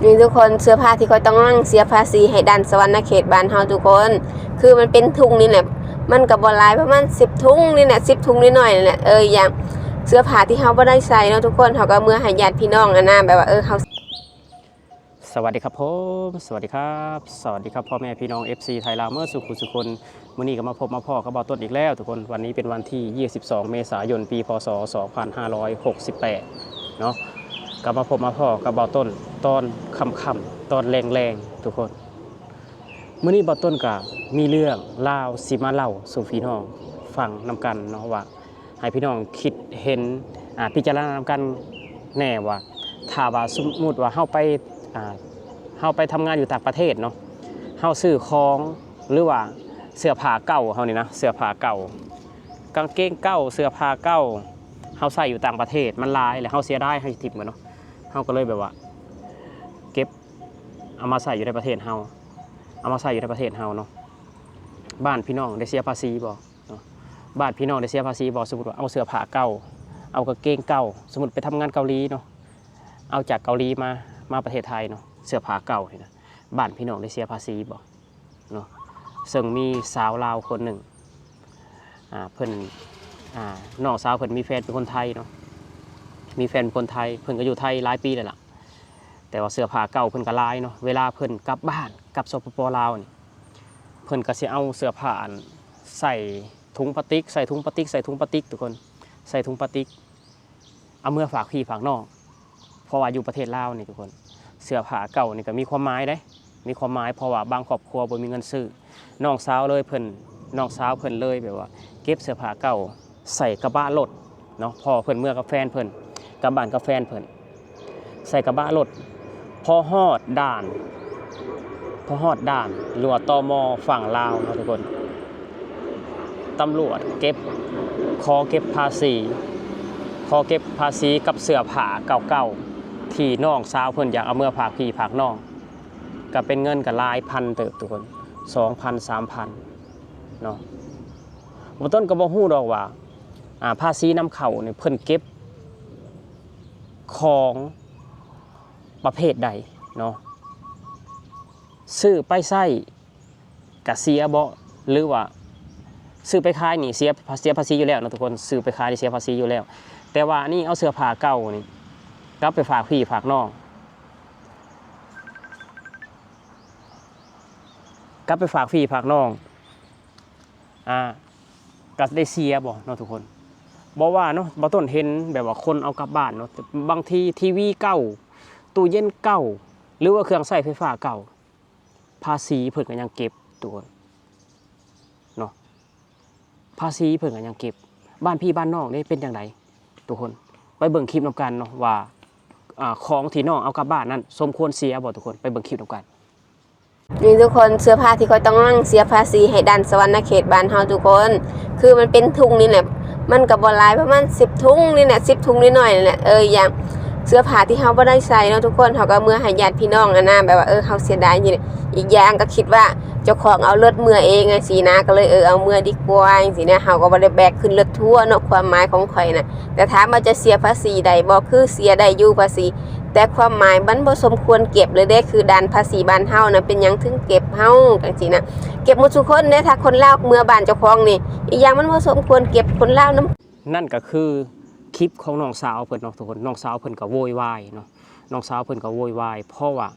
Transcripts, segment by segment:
ນີ້ທຸກຄົນ ເສື້ອຜ້າທີ່ຂ້ອຍຕ້ອງນັ່ງເສຍພາສີໃຫ້ດ່ານສະຫວັນນະເຂດບ້ານເຮົາທຸກຄົນ ຄືມັນເປັນທຸງນີ້ແຫຼະ ມັນກໍບໍ່ຫຼາຍ ປະມານສິບທຸງນີ້ແຫຼະ ສິບທຸງນ້ອຍໆນີ້ແຫຼະ. ເອີ ອີກຢ່າງເສື້ອຜ້າທີ່ເຮົາບໍ່ໄດ້ໃສ່ເນາະທຸກຄົນ ເຮົາກໍເອົາເມືອໃຫ້ຍາດພີ່ນ້ອງຫັ້ນນະ ແບບວ່າ ເອີ ເຮົາ ສະຫວັດດີຄັບຜົມ ສະຫວັດດີຄັບ ສະຫວັດດີຄັບພໍ່ແມ່ພີ່ນ້ອງ ເອັຟຊີ ໄທລາວເໝິດສູ່ຜູ້ສູ່ຄົນ. ມື້ນີ້ກໍມາພົບມາພໍ້ກັບບ່າວຕົ້ນອີກແລ້ວທຸກຄົນ. ວັນນີ້ເປັນວັນທີຊາວສອງ ເມສາຍົນ ປີ ພ.ສ. ສອງພັນຫ້າຮ້ອຍຫົກສິບແປດເນາະ. ກໍມາພົບມາພໍ້ກັບບ່າວຕົ້ນຕອນຄ່ຳໆ ຕອນແລງໆ ທຸກຄົນ. ມື້ນີ້ບ່າວຕົ້ນກໍມີເລື່ອງລາວຊິມາເລົ່າສູ່ພີ່ນ້ອງຟັງນຳກັນເນາະ ວ່າໃຫ້ພີ່ນ້ອງຄິດເຫັນ ອາ ພິຈາລະນານຳກັນແດ່ວ່າ ຖ້າວ່າສົມມຸດວ່າເຮົາໄປ ອາ ເຮົາໄປທຳງານຢູ່ຕ່າງປະເທດເນາະ ເຮົາຊື້ຂອງ ຫຼືວ່າເສື້ອຜ້າເກົ່າເຮົານີ້ນະ ເສື້ອຜ້າເກົ່າ ກາງເກງເກົ່າ ເສື້ອຜ້າເກົ່າ ເຮົາໃສ່ຢູ່ຕ່າງປະເທດມັນຫຼາຍ ແລ້ວເຮົາເສຍດາຍ ເຮົາຊິຖິ້ມມັນເນາະ. ເຮົາກໍເລີຍແບບວ່າເກັບເອົາມາໃສ່ຢູ່ໃນປະເທດເຮົາ ເອົາມາໃສ່ຢູ່ໃນປະເທດເຮົາເນາະ. ບ້ານພີ່ນ້ອງໄດ້ເສຍພາສີບໍ່ເນາະ? ບ້ານພີ່ນ້ອງໄດ້ເສຍພາສີບໍ່? ສົມມຸດວ່າເອົາເສື້ອຜ້າເກົ່າ ເອົາກາງເກງເກົ່າ ສົມມຸດໄປທຳງານເກົາຫຼີເນາະ ເອົາຈາກເກົາຫຼີມາ ມາປະເທດໄທເນາະ ເສື້ອຜ້າເກົ່ານີ້ນະ ບ້ານພີ່ນ້ອງໄດ້ເສຍພາສີບໍ່ເນາະ? ເຊິ່ງມີສາວລາວຄົນໜຶ່ງ ອາ ເພິ່ນ ອາ ນ້ອງສາວເພິ່ນມີແຟນເປັນຄົນໄທເນາະ ມີແຟນເປັນຄົນໄທ ເພິ່ນກໍຢູ່ໄທຫຼາຍປີແລ້ວລະ ແຕ່ວ່າເສື້ອຜ້າເກົ່າເພິ່ນກໍຫຼາຍເນາະ. ເວລາເພິ່ນກັບບ້ານ ກັບ ສປປ ລາວນີ້ ເພິ່ນກໍຊິເອົາເສື້ອຜ້າອັນ ໃສ່ ຖົງປາຕິກ ໃສ່ຖົງປາຕິກ ໃສ່ຖົງປາຕິກທຸກຄົນ ໃສ່ຖົງປາຕິກ ເອົາເມືອຝາກພີ່ຝາກນ້ອງ ເພາະວ່າຢູ່ປະເທດລາວນີ້ທຸກຄົນ ເສື້ອຜ້າເກົ່ານີ້ກໍມີຄວາມໝາຍເດ້ ມີຄວາມໝາຍ ເພາະວ່າບາງຄອບຄົວບໍ່ມີເງິນຊື້. ນ້ອງສາວເລີຍເພິ່ນ ນ້ອງສາວເພິ່ນເລີຍແບບວ່າເກັບເສື້ອຜ້າເກົ່າໃສ່ກະບະລົດເນາະ ເພາະວ່າເພິ່ນເມືອກັບແຟນເພິ່ນ ກັບບ້ານກັບແຟນເພິ່ນ ໃສ່ກະບະລົດ ພໍຮອດດ່ານ ພໍຮອດດ່ານ ຫຼືວ່າ ຕມ ຝັ່ງລາວເນາະທຸກຄົນ ຕຳຫຼວດເກັບ ຂໍເກັບພາສີ ຂໍເກັບພາສີກັບເສື້ອຜ້າເກົ່າໆ ທີ່ນ້ອງສາວເພິ່ນຢາກເອົາເມືອຝາກພີ່ຝາກນ້ອງ ກໍເປັນເງິນກໍຫຼາຍພັນເຕີບທຸກຄົນ ສອງພັນ ສາມພັນເນາະ. ບ່າວຕົ້ນກໍບໍ່ຮູ້ດອກວ່າ ອາ ພາສີນຳເຂົ້ານີ້ເພິ່ນເກັບ ຂອງປະເພດໃດເນາະ ຊື້ໄປໃຊ້ກະເສຍບໍ່ ຫຼືວ່າຊື້ໄປຂາຍນີ້ເສຍ ເສຍພາສີຢູ່ແລ້ວເນາະທຸກຄົນ ຊື້ໄປຂາຍນີ້ເສຍພາສີຢູ່ແລ້ວ. ແຕ່ວ່າອັນນີ້ເອົາເສື້ອຜ້າເກົ່ານີ້ກັບໄປຝາກພີ່ຝາກນ້ອງ ກັບໄປຝາກພີ່ຝາກນ້ອງ ອາ ກໍໄດ້ເສຍບໍ່ເນາະທຸກຄົນ ບໍ່ວ່າເນາະ ບ່າວຕົ້ນເຫັນແບບວ່າຄົນເອົາກັບບ້ານເນາະ ບາງທີທີວີເກົ່າ ຕູ້ເຢັນເກົ່າ ຫຼືວ່າເຄື່ອງໃຊ້ໄຟຟ້າເກົ່າ ພາສີເພິ່ນກໍຍັງເກັບທຸກຄົນເນາະ ພາສີເພິ່ນກໍຍັງເກັບ. ບ້ານພີ່ບ້ານນ້ອງເດ້ເປັນຈັ່ງໃດທຸກຄົນ ໄປເບິ່ງຄລິບນຳກັນເນາະວ່າ ອາ ຂອງທີ່ນ້ອງເອົາກັບບ້ານນັ້ນສົມຄວນເສຍບໍ່ທຸກຄົນ ໄປເບິ່ງຄລິບນຳກັນ. ນີ້ທຸກຄົນ ເສື້ອຜ້າທີ່ຂ້ອຍຕ້ອງນັ່ງເສຍພາສີໃຫ້ດ່ານສະຫວັນນະເຂດບ້ານເຮົາທຸກຄົນ ຄືມັນເປັນທຸງນີ້ແຫຼະ ມັນກໍບໍ່ຫຼາຍ ປະມານສິບທຸງນີ້ແຫຼະ ສິບທຸງນ້ອຍໆນີ້ແຫຼະ. ເອີ ອີກຢ່າງເສື້ອຜ້າທີ່ເຮົາບໍ່ໄດ້ໃສ່ເນາະທຸກຄົນ ເຮົາກໍເອົາເມືອໃຫ້ຍາດພີ່ນ້ອງຫັ້ນນະ ແບບວ່າ ເອີ ເຮົາເສຍດາຍນີ້ແຫຼະ. ອີກຢ່າງກໍຄິດວ່າເຈົ້າຂອງເອົາລົດເມືອເອງຈັ່ງຊີ້ນະ ກໍເລີຍ ເອີ ເອົາເມືອດີກວ່າຈັ່ງຊີ້ນະ ເຮົາກໍບໍ່ໄດ້ແບກຂຶ້ນລົດທົວເນາະ ຄວາມໝາຍຂອງຂ້ອຍນະ. ແຕ່ຖາມວ່າຈະເສຍພາສີໄດ້ບໍ່? ຄືເສຍໄດ້ຢູ່ພາສີ ແຕ່ຄວາມໝາຍມັນບໍ່ສົມຄວນເກັບເລີຍເດ້ ຄືດ່ານພາສີບ້ານເຮົານະ ເປັນຫຍັງເຖິງເກັບເຮົາຈັ່ງຊີ້ນະ ເກັບໝົດທຸກຄົນເດ້ ຖ້າຄົນລາວເມືອບ້ານເຈົ້າຂອງນີ້ ອີກຢ່າງມັນບໍ່ສົມຄວນເກັບຄົນລາວນຳ. ນັ້ນກໍຄືຄລິບຂອງນ້ອງສາວເພິ່ນເນາະທຸກຄົນ ນ້ອງສາວເພິ່ນກໍໂວຍວາຍເນາະ ນ້ອງສາວເພິ່ນກໍໂວຍວາຍ ເພາະວ່າ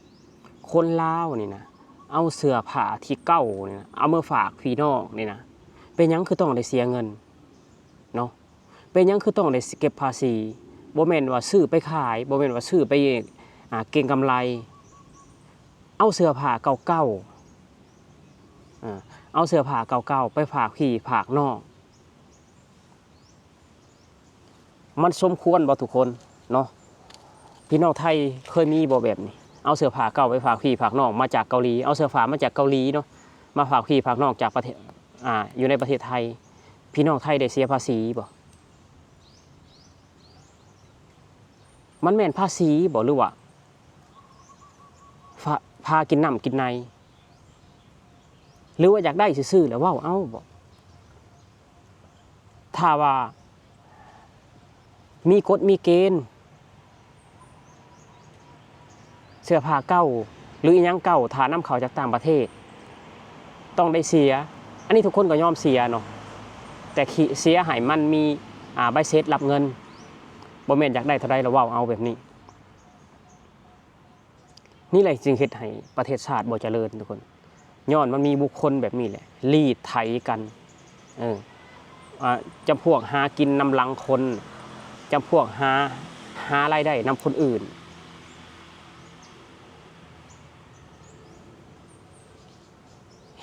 ຄົນລາວນີ້ນະ ເອົາເສື້ອຜ້າທີ່ເກົ່ານີ້ນະ ເອົາມາຝາກພີ່ນ້ອງນີ້ນະ ເປັນຫຍັງຄືຕ້ອງໄດ້ເສຍເງິນເນາະ? ເປັນຫຍັງຄືຕ້ອງໄດ້ເກັບພາສີ? ບໍ່ແມ່ນວ່າຊື້ໄປຂາຍ ບໍ່ແມ່ນວ່າຊື້ໄປ ອາ ເກັງກຳໄລ ເອົາເສື້ອຜ້າເກົ່າໆ ເອົາເສື້ອຜ້າເກົ່າໆໄປຝາກພີ່ຝາກນ້ອງ ມັນສົມຄວນບໍ່ທຸກຄົນເນາະ? ພີ່ນ້ອງໄທເຄີຍມີບໍ່ແບບນີ້? ເອົາເສື້ອຜ້າເກົ່າໄປຝາກພີ່ຝາກນ້ອງມາຈາກເກົາຫຼີ ເອົາເສື້ອຜ້າມາຈາກເກົາຫຼີເນາະ ມາຝາກພີ່ຝາກນ້ອງຈາກປະເທດ ອາ ຢູ່ໃນປະເທດໄທ ພີ່ນ້ອງໄທໄດ້ເສຍພາສີບໍ່? ມັນແມ່ນພາສີບໍ່ ຫຼືວ່າ ພາ ພາກິນນ້ຳກິນໃນ ຫຼືວ່າຢາກໄດ້ຊື່ໆ ແລ້ວເວົ້າເອົາບໍ? ຖ້າວ່າມີກົດມີເກນ ເສື້ອຜ້າເກົ່າ ຫຼືອີ່ຫຍັງເກົ່າ ຖ້ານຳເຂົ້າຈາກຕ່າງປະເທດ ຕ້ອງໄດ້ເສຍ. ອັນນີ້ທຸກຄົນກໍຍອມເສຍເນາະ ແຕ່ເສຍໃຫ້ມັນມີ ອ່າ ໃບເສັດຮັບເງິນ ບໍ່ແມ່ນຢາກໄດ້ເທົ່າໃດລະເວົ້າເອົາແບບນີ້. ນີ້ແຫຼະຈຶ່ງເຮັດໃຫ້ປະເທດຊາດບໍ່ຈະເລີນທຸກຄົນ ຍ້ອນມັນມີບຸກຄົນແບບນີ້ແຫຼະ ລີດໄຖກັນ ເອີ ອ່າ ຈຳພວກຫາກິນນຳຫຼັງຄົນ ຈຳພວກຫາ ຫາລາຍໄດ້ນຳຄົນອື່ນ.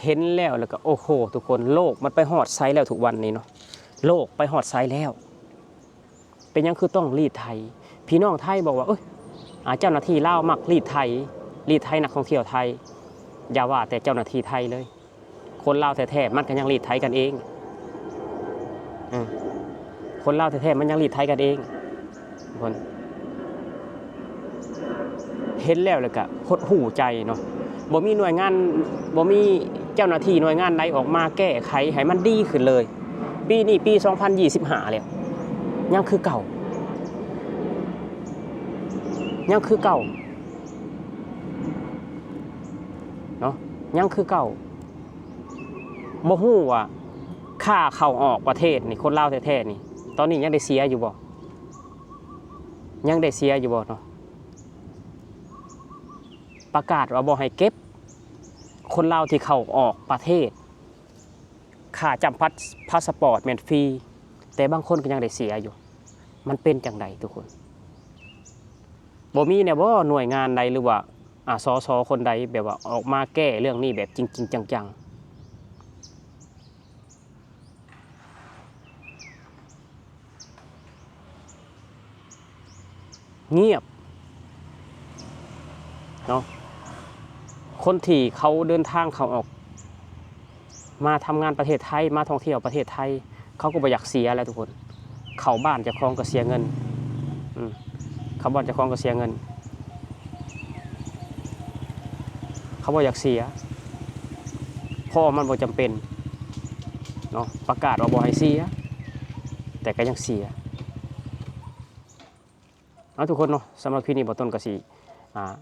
ເຫັນແລ້ວ ແລ້ວກໍ ໂອ້ໂຫ ທຸກຄົນ ໂລກມັນໄປຮອດໃສແລ້ວທຸກວັນນີ້ເນາະ ໂລກໄປຮອດໃສແລ້ວ. ເປັນຫຍັງຄືຕ້ອງລີດໄຖ? ພີ່ນ້ອງໄທບອກວ່າ ເອີຍ ອາ ເຈົ້າໜ້າທີ່ລາວມັກລີດໄຖ ລີດໄຖນັກທ່ອງທ່ຽວໄທ. ຢ່າວ່າແຕ່ເຈົ້າໜ້າທີ່ໄທເລີຍ ຄົນລາວແທ້ໆມັນກໍຍັງລີດໄຖກັນເອງ. ເອີ ຄົນລາວແທ້ໆມັນຍັງລີດໄຖກັນເອງ. ທຸກຄົນ ເຫັນແລ້ວ ແລ້ວກະຫົດຫູ່ໃຈເນາະ ບໍ່ມີໜ່ວຍງານ ບໍ່ມີເຈົ້າໜ້າທີ່ໜ່ວຍງານໃດອອກມາແກ້ໄຂໃຫ້ມັນດີຂຶ້ນເລີຍ. ປີນີ້ປີສອງພັນຊາວຫ້າແລ້ວ ຍັງຄືເກົ່າ ຍັງຄືເກົ່າເນາະ ຍັງຄືເກົ່າ. ບໍ່ຮູ້ວ່າຄ່າເຂົ້າອອກປະເທດນີ້ ຄົນລາວແທ້ໆນີ້ ຕອນນີ້ຍັງໄດ້ເສຍຢູ່ບໍ່? ຍັງໄດ້ເສຍຢູ່ບໍ່ເນາະ? ປະກາດວ່າບໍ່ໃຫ້ເກັບ ຄົນລາວທີ່ເຂົ້າອອກປະເທດ ຄ່າຈ້ຳພາສປອດແມ່ນຟຣີ ແຕ່ບາງຄົນກໍຍັງໄດ້ເສຍຢູ່. ມັນເປັນຈັ່ງໃດທຸກຄົນ? ບໍ່ມີແດ່ບໍ່ໜ່ວຍງານໃດ ຫຼືວ່າ ອາ ສສ ຄົນໃດ ແບບວ່າອອກມາແກ້ເລື່ອງນີ້ແບບຈິງໆຈັງໆ? ງຽບເນາະ ຄົນທີ່ເຂົາເດີນທາງເຂົ້າອອກ ມາທຳງານປະເທດໄທ ມາທ່ອງທ່ຽວປະເທດໄທ ເຂົາກໍບໍ່ຢາກເສຍແຫຼະທຸກຄົນ. ເຂົ້າບ້ານເຈົ້າຂອງກໍເສຍເງິນ ອືມ ເຂົ້າບ້ານເຈົ້າຂອງກໍເສຍເງິນ ເຂົາບໍ່ຢາກເສຍ ເພາະວ່າມັນບໍ່ຈຳເປັນເນາະ. ປະກາດວ່າບໍ່ໃຫ້ເສຍ ແຕ່ກໍຍັງເສຍ. ເອົາ ທຸກຄົນເນາະ ສຳລັບຄລິບນີ້ ບ່າວຕົ້ນກໍຊິ ອ່າ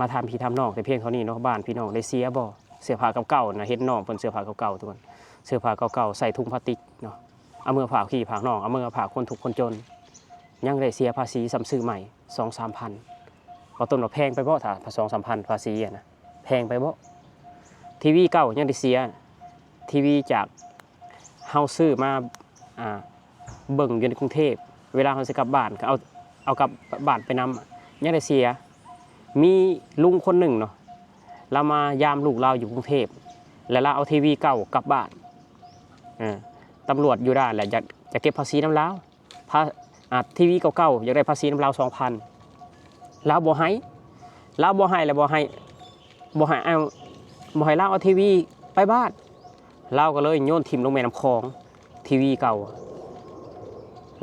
ມາຖາມພີ່ຖາມນ້ອງແຕ່ພຽງເທົ່ານີ້ເນາະ. ບ້ານພີ່ນ້ອງໄດ້ເສຍບໍ່? ເສື້ອຜ້າເກົ່າໆນະ ເຫັນນ້ອງເພິ່ນເສື້ອຜ້າເກົ່າໆ ທຸກຄົນ ເສື້ອຜ້າເກົ່າໆ ໃສ່ຖົງພາສຕິກເນາະ ເອົາເມືອຝາກພີ່ຝາກນ້ອງ ເອົາເມືອຝາກຄົນທຸກຄົນຈົນ ຍັງໄດ້ເສຍພາສີຊ້ຳຊື້ໃໝ່ສອງສາມພັນ. ບ່າວຕົ້ນວ່າແພງໄປບໍ່ ຖ້າສອງສາມພັນພາສີຫັ້ນນະ ແພງໄປບໍ່? ທີວີເກົ່າຍັງໄດ້ເສຍ ທີວີຈາກ ເຮົາຊື້ມາ ອ່າ ເບິ່ງຢູ່ໃນກຸງເທບ ເວລາເຮົາຊິກັບບ້ານ ກໍເອົາ ເອົາກັບບ້ານໄປນຳ ຍັງໄດ້ເສຍ. ມີລຸງຄົນໜຶ່ງເນາະ ລາວມາຢາມລູກລາວຢູ່ກຸງເທບ ແລ້ວລາວເອົາທີວີເກົ່າກັບບ້ານ ເອີ ຕຳຫຼວດຢູ່ດ່ານແຫຼະ ຢາກ ຢາກເກັບພາສີນຳລາວ ພາ ອ່າ ທີວີເກົ່າໆ ຢາກໄດ້ພາສີນຳລາວສອງພັນ ລາວບໍ່ໃຫ້ ລາວບໍ່ໃຫ້ ແລ້ວບໍ່ໃຫ້ ບໍ່ໃຫ້ເອົາ ບໍ່ໃຫ້ລາວເອົາທີວີໄປບ້ານ ລາວກໍເລີຍໂຍນຖິ້ມລົງແມ່ນ້ຳຂອງ ທີວີເກົ່າ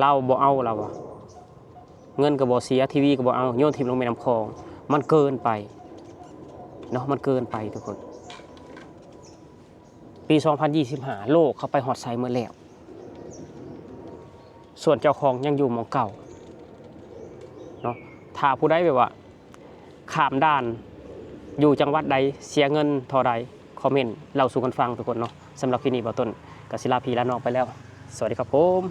ລາວບໍ່ເອົາ ລາວວ່າ ເງິນກໍບໍ່ເສຍ ທີວີກໍບໍ່ເອົາ ໂຍນຖິ້ມລົງແມ່ນ້ຳຂອງ. ມັນເກີນໄປເນາະ ມັນເກີນໄປທຸກຄົນ. ປີສອງພັນຊາວຫ້າ ໂລກເຂົາໄປຮອດໃສໝົດແລ້ວ ສ່ວນເຈົ້າຂອງຍັງຢູ່ໝ່ອງເກົ່າເນາະ. ຖ້າຜູ້ໃດແບບວ່າຂ້າມດ່ານ ຢູ່ຈັງຫວັດໃດ ເສຍເງິນເທົ່າໃດ ຄອມເມັນເລົ່າສູ່ກັນຟັງທຸກຄົນເນາະ. ສຳລັບຄລິບນີ້ ບ່າວຕົ້ນກໍຊິລາພີ່ລານ້ອງໄປແລ້ວ. ສະຫວັດດີຄັບຜົມ.